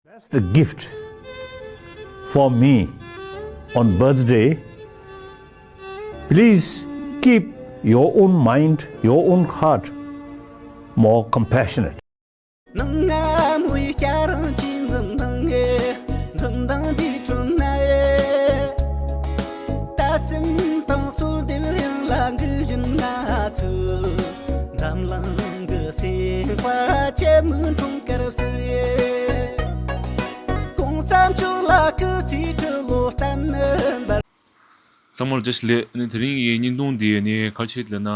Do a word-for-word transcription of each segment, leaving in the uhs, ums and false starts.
Best gift for me on birthday. Please keep your own mind, your own heart more compassionate. ནང་ང་མོའི་སྐྱ་རང་གཅིག་འཛུམ་མདངས་ངེ་འཛུམ་མདངས་འདི་དྲོད་ན་ཡེ། ད་སེམས་དང་གསོལ་འདེབས་ཡང་ལ་འགུལ་བཞིན་ང་ཚོས་འཛམ་གླིང་གི་སེམས་པ་ཆེ་མོའི་འཁྲུངས་སྐར་བསུ་ཡེ། གོང་ས་མཆོག་ལ་སྐུ་ཚེ་ཁྲི་ལོ་བརྟན་པར། ཚང་མར་བཀྲ་ཤིས་བདེ་ལེགས། ཨ་ནི་དེ་རིང་གི་བརྙན་ཐུང་འདི་ནི་ག་རེ་བྱས་ལབ་ན། ཨ།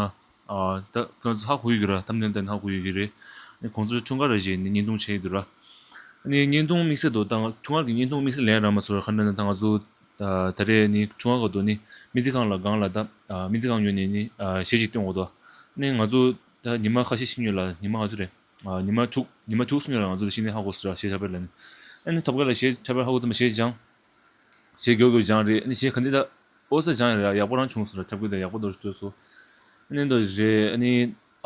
ད་ཁྱོད་ཚོ་ཧ་གོ་ཡོད་ཀྱི་ར། ཐམ་ནེལ་བལྟས་ན་ཧ་གོ་ཡོད་ཀྱི་རེད། ཨ་ནི་ཁོང་ཚོ་འཁྲུངས་སྐར་རེད་ཅེས་ནི་བརྙན་ཐུང་བྱས་ཡོད་འདུག་ར། ཨ་ནི་བརྙན་ཐུང་དམིགས་བསལ་དུ་ད་ང་འཁྲུངས་སྐར་གྱི་བརྙན་ཐུང་དམིགས་བསལ་ལེན་རག་མ་སོང་ར། ག་རེ་ལབ་ན་ད་ང་ཚོ་ད་ད་རེས་ནི་འཁྲུངས་སྐར་ག་དུས་ནི་སྨན་རྩིས་ཁང་ལ་སྒང་ལ་ད་སྨན་རྩིས་ཁང་ཉོས་ནས་ནི་གཞས་ཅིག་བཏོན་འོ་དོ། ཨ་ནི་ང་ཚོ་ད་ཉི་མ་ཁ་ཤས་ཤིག་ཉོས་ལ་ཉི་མ་ག་ཚོད་རེད། ཉི་མ་དྲུག་ཉི་མ་དྲུག་སོང་ཡོད་ར། ང་ཚོ་ད་ཤི་ནས་ཧ་གོ་སོང་ར། གཞས་འཁྲབ་པ་ལ་ནི། ཨ་ནི་ཐོབ་སྐལ་ལ་གཞས་འཁྲབ་པ་ཧ་གོ་ཙམ་གཞས་སྦྱངས། གཞས་མགྱོགས་མགྱོགས་སྦྱངས་རེད། ཨ་ནི་གཞས་ག་འདི་ད་ཨོ་ས་སྦྱངས་ཡོད་ར། ཡག་པོ་རང་བྱུང་སོང་ར། འཁྲབ་ཀྱི་ད་ཡག་པོ་འདུག་སྤྲོད་སོང་། ཨ་ནི་འདུག་རེད། ཨ་ནི་ཨ་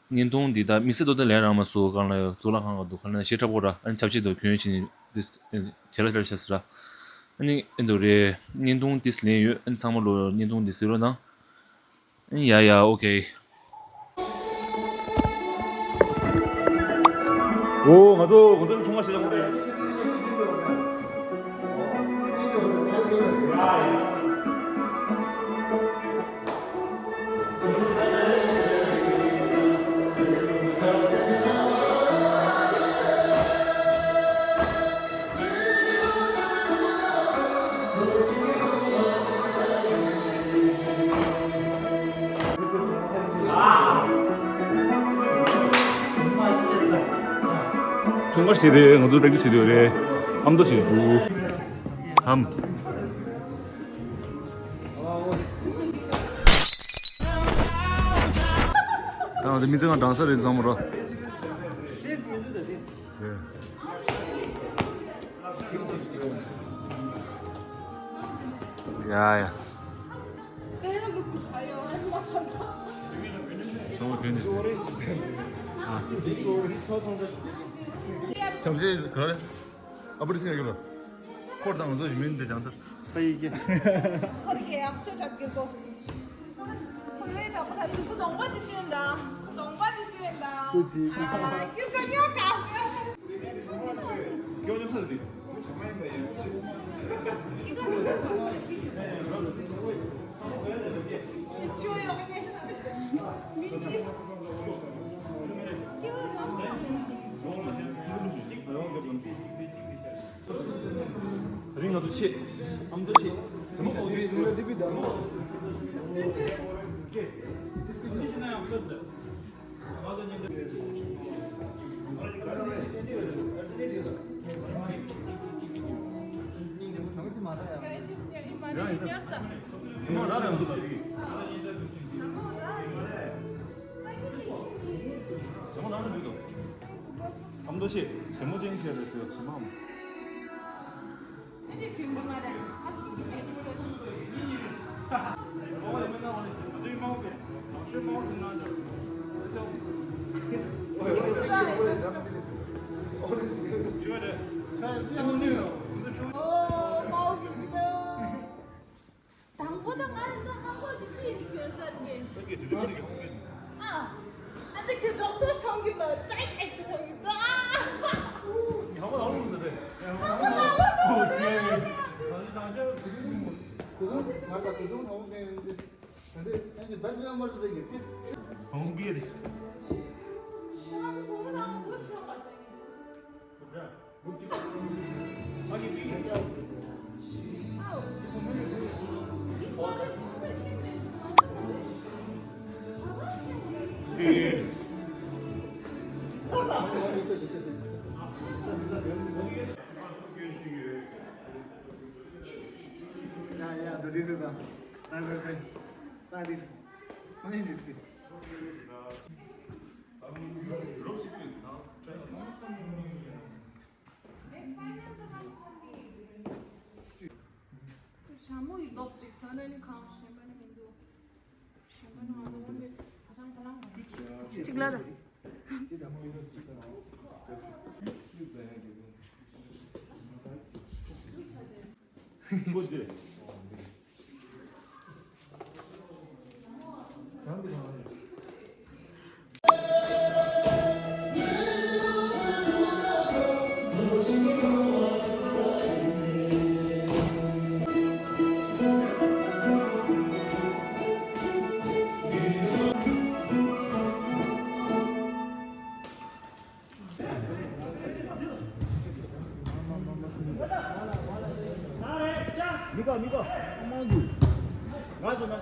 བརྙན་ཐུང་འདི་ད་དམིགས་བསལ་དུ་ད་ལེན་རག་མ་སོང་། གང་ལ་གཙུག་ལག་ཁང་ག་དུས་ག་ལ་གཞས་འཁྲབ་གོ་ར། ཨ་ནི་ཆབ་ཆེ་དུ་གྱོན་ཕྱིན་ཏིས་བྱས་ལ་བྱས་ལ་བྱས་སོང་ར། ཨ་ནི་ཨེ་འདུག་རེད། བརྙན་ཐུང་ཏིས་ལེན་ཡོད། ཨ་ནི་ཚང་མ་ལོ་བརྙན་ཐུང་འདི་གཟིགས་རོགས་གནང་། ཡ་ཡ། ཨོ་ཁེ། ཨོ། ང་ཚོ་ང་ཚོ་ཆུང་མ་ཞིག་ལ་མོ་རེད། ཁྲུང་ཀར་བྱས་ཏེ་ང་ཚོ་པྲེག་ཊིས་བྱེད་དུས་རེད། ཨམ་དོ་བྱེད་འདུག་ཨམ། ད་ང་ཚོ་མི་ཚང་མ་འགྲང་ས་རེད་བསམ་རོ། ཡ་ཡ། ཚང་མ་གྱོན་ནས། ཨ། ཐམས་ཅད་ག་རེ། ཨ་པུ་རི་སིང་ཡོད་པ། ཁོར་དང་ང་ཚོ་ཞིག་མིན་དེ་ཅང་ཚར། ཧ་ཡི་ཀེ། ཁོར་གེ་ཡག་ཤོས་གྲབ་གིར་གོ། ཁོ་ཡོད་གྲབ་གྲབ་གིར་ཁོ་གདོང་པ་དེ་སྟོན་དང་། ཁོ་གདོང་པ་དེ་སྟོན་དང་། ཁོ་ཅི། ཨ་ཀིར་ཀ་ཡོ་ཀ། ཀྱོ་ཉམས་ས་དེ། ཁྱོད་ཡོང་ནས། མི་འདི། ཁྱོད་ཡོང་་ནས། དེ་རིང་ང་ཚོ་ཆེ། ཨ་མདོ་ཆེ། དེ་མོ་ཨོ་ཡོད་ཡོད་ཡོད་ཡོད། ཨ་མདོ་ཆེ། ཞྭ་མོ་ཅན་ཆེ་རེད་ཟེར་ཞྭ་མོ། དང་པོ་དང་ང་རང་ཚོ་ཧང་གོ་ཅིག་ཅིག་ནི་གྱོན་ས་རེད། ཨ། ཨ་འདི་ཁྱོད་རྫོགས་ཚོད་མཐོང་གི་འདུག་ཀྲེག་ཀྲེག་ཅིག་མཐོང་གི་འདུག་ཨ། ཧང་གོ་ལ་ཧང་གོ་ཟེར་ཏེ། ཧང་གོ་ལ་ཧང་གོ་ཟེར་ཏེ། ང་ད་དེ་ཚོ་ཧང་གོ་ཟེར་ཏེ། ད་འདི་ཨ་ཅེ་བད་ཡོད་མ་རེད་ཟེར་གི་ཏིས། ཧང་གོ་གི་རེད། Yeah, yeah, the this is the, right, right, right. Try this. Only this is. ཞྭ་མོ་ཡི་ལོག་ཅིག་ས་ན་ནི་གང་ཞེན་པ་ནི་མི་འདུག་ཞེན་པ་ནི་མ་འདུག་འོན་ཏེ་ཧ་ཅང་ཁོ་རང་མ་འདུག་གཅིག་ལ་ད། ཀོ་ཅི་རེད། མི་དགའ་མི་དགའ། དམངས་འདུག་ང་ཚོ་ན།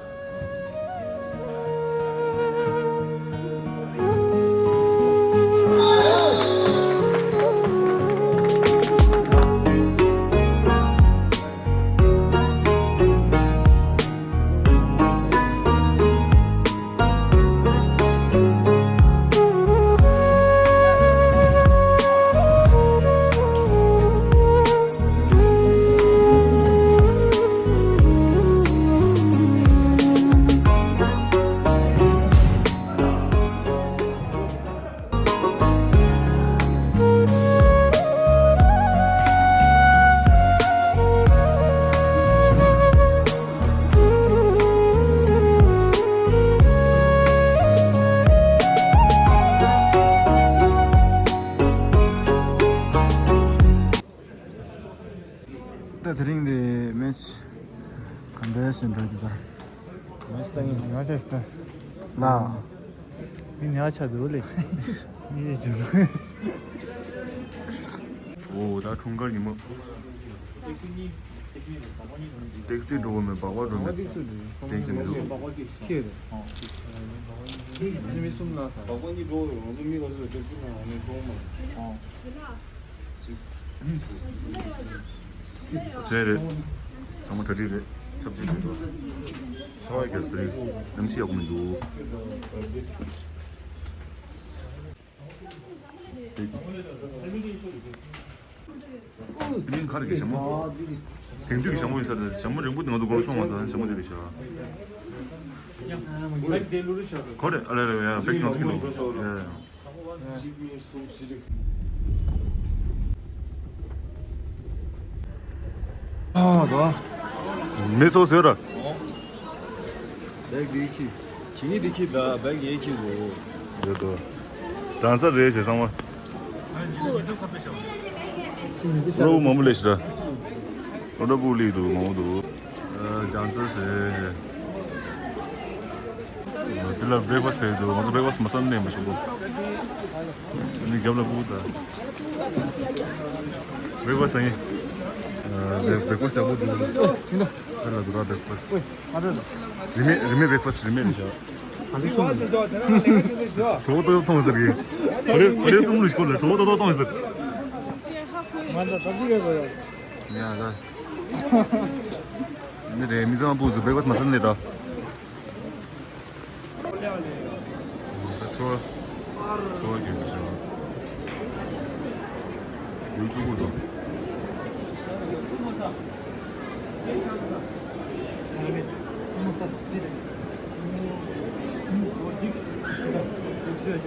ད་དེ་རིང་དེ་མེ་ཆི་ག་འདྲ་ཞིག་འགྲོ་རྒྱུ་ད། མེ་ཆི་ད་ངས་ཉག་ཆ་ཞིག་ད། ལ། མི་ཉག་ཆ་འདུག་ལེ། མི་ཡི་རྒྱུ། འོ་ད་འཁྲུངས་སྐར་ཉིན་མོ། ཏེག་སི་འགྲོ་དགོས་མེད་སྦག་སྦག་འགྲོ་མེད། ཏེག་སི་འགྲོ་མེད། ཏེག་སི་འགྲོ་མེད། ཏེག་སི་འགྲོ་མེད། ཁྱེད་རེད། མི་གསུམ་ལ་ས། སྦག་སྦག་གཉིས་འགྲོ་རེད། ང་ཚོ་མི་ག་ཚོད་ཏེག་སི་ནང་ནས་འགྲོ་མ་རེད། དེ་རེད། ཚང་མ་གྲ་སྒྲིག་རེད། ཆབས་ཅིག་རེད་འགྲོ། ཆར་པ་རྒྱག་ས་རེད། གནམ་གཤིས་ཡག་པོ་མི་འདུག་གླིང་ག་རེ་གི་ཞྭ་མོ། དེང་དུས་ཀྱི་ཞྭ་མོ་ཡིན་ས་རེད། ཞྭ་མོ་རིང་པོ་དེ་ང་ཚོ་སྒོར་ཤོང་བ་ས་ཞྭ་མོ་དེ་རེད་ཤག་ག་རེ་ཨ་ལེ་ལེ་ཡ་བེག་ང་ཚོ་གི་འདུག་ཡ་ཡ། ཨ་ད། མེ་སོ་ཟེར་ར། བེག་འདི་ཁྱི། ཁྱི་ངི་འདི་ཁྱི་ད་བེག་ཡེ་ཁྱི་གོ། ཡོད་དོ། གྲང་ས་རེད་ཞེས་གསང་བ། ལོ་མང་པོ་ལས་ཤི་ར། ལོ་འདྲ་པོ་ལི་འདུག་མང་པོ་འདུག་གྲང་ས་ཞེས། འདི་ལ་བེག་ཕ་སི་ཟེར་འདུག་ང་ཚོ་བེག་ཕ་སི་མ་ཟ་ནས་མ་ཤོག་གོ། ཨ་ནི་རྒྱབ་ལ་ཕུག་ད། བེག་ཕ་སི་ཟ་ངེ། བེག་ཕ་སི་ཡག་པོ་འདུག་ཨ་ལ་འདུག་ར་བེག་ཕ་སི། རི་མེད་རི་མེད་བེག་ཕ་སི་རི་མེད་རེད་ཤག་གྲོགས་ཏོག་ཏོག་མཐོང་ཟེར་གི། ག་ལེ་ག་ལེ་གསུམ་ལུས་སྐོར་ལ་གྲོགས་ཏོག་ཏོག་མཐོང་ཟེར། ང་ཚོ་ད་ཅི་ག་གོ་ཡ། ཡ་ད། མི་རེ་མི་ཚང་པུ་ཟེར་བེག་ཕ་སི་མ་ཟ་ནས་ད། ད་ཚོར་བ། ཚོར་བ་རྒྱུན་མི་ཤོར། ཡུལ་གཅིག་པུ་དང་། གྲ་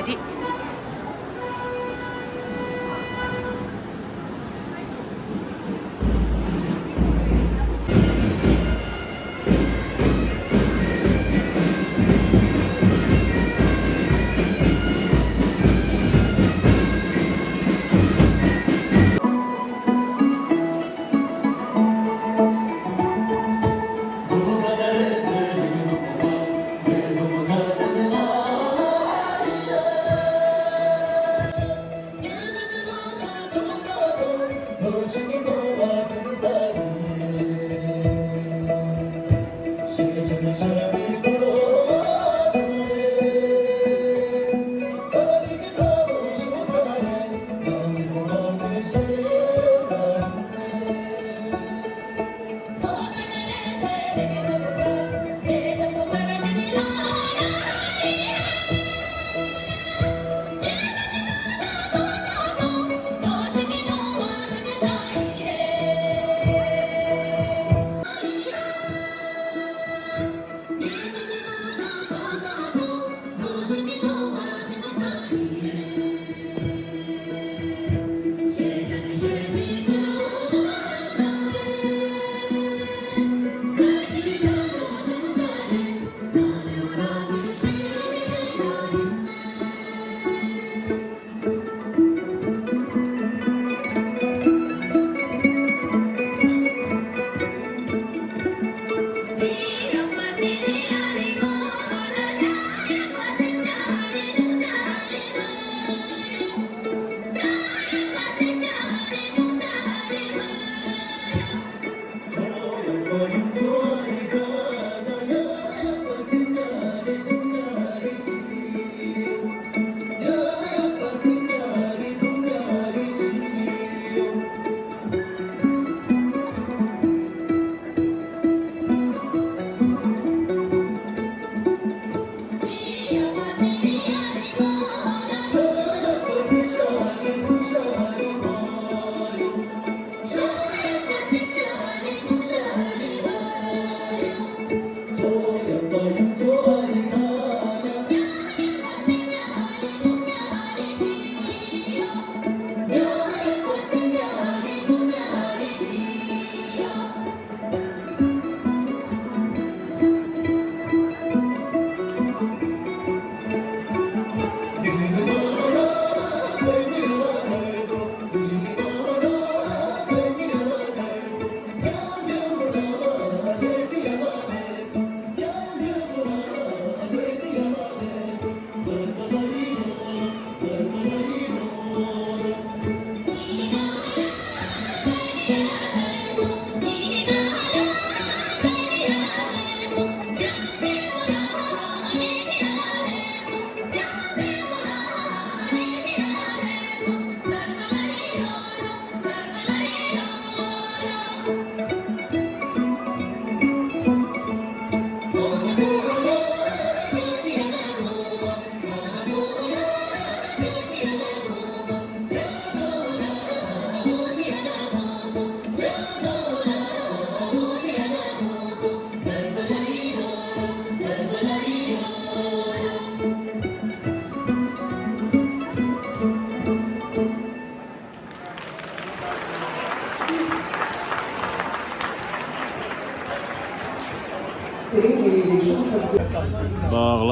སྒྲིག་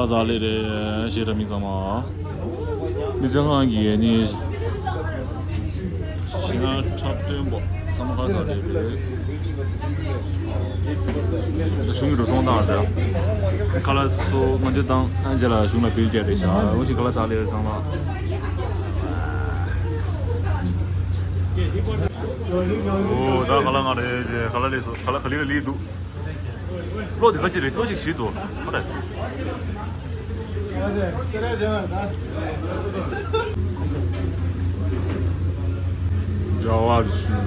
ཁ་ལག་ཟ་ལེ་རེད་ཞེས་ར། མི་ཚང་མ། མི་ཚང་ཁང་གི་ནི་ཤི་ན་འཁྲབ་སྟོན་པོ་ཚང་མ་ཁ་ལག་ཟ་ལེ་རེད། གཞུང་གི་འགྲོ་སོང་བཏང་རེད། ཁ་ལག་སོ་མ་འདི་བཏང་རྗེས་ལ་གཞུང་ལ་བིལ་རྒྱག་རེད་ཤག་འོ་ཞིག་ཁ་ལག་ཟ་ལེ་རེད་ཚང་མ། འོ་ད་ཁ་ལག་ང་རེད་ཅེ། ཁ་ལག་ལས་སོ། ཁ་ལག་ག་ལེ་ག་ལེ་འདུག་བློ་དེ་ག་ཅི་རེད། བློ་ཞིག་ཞིག་འདུག་ཧ་རེད། ཇ་བ་ཞུ།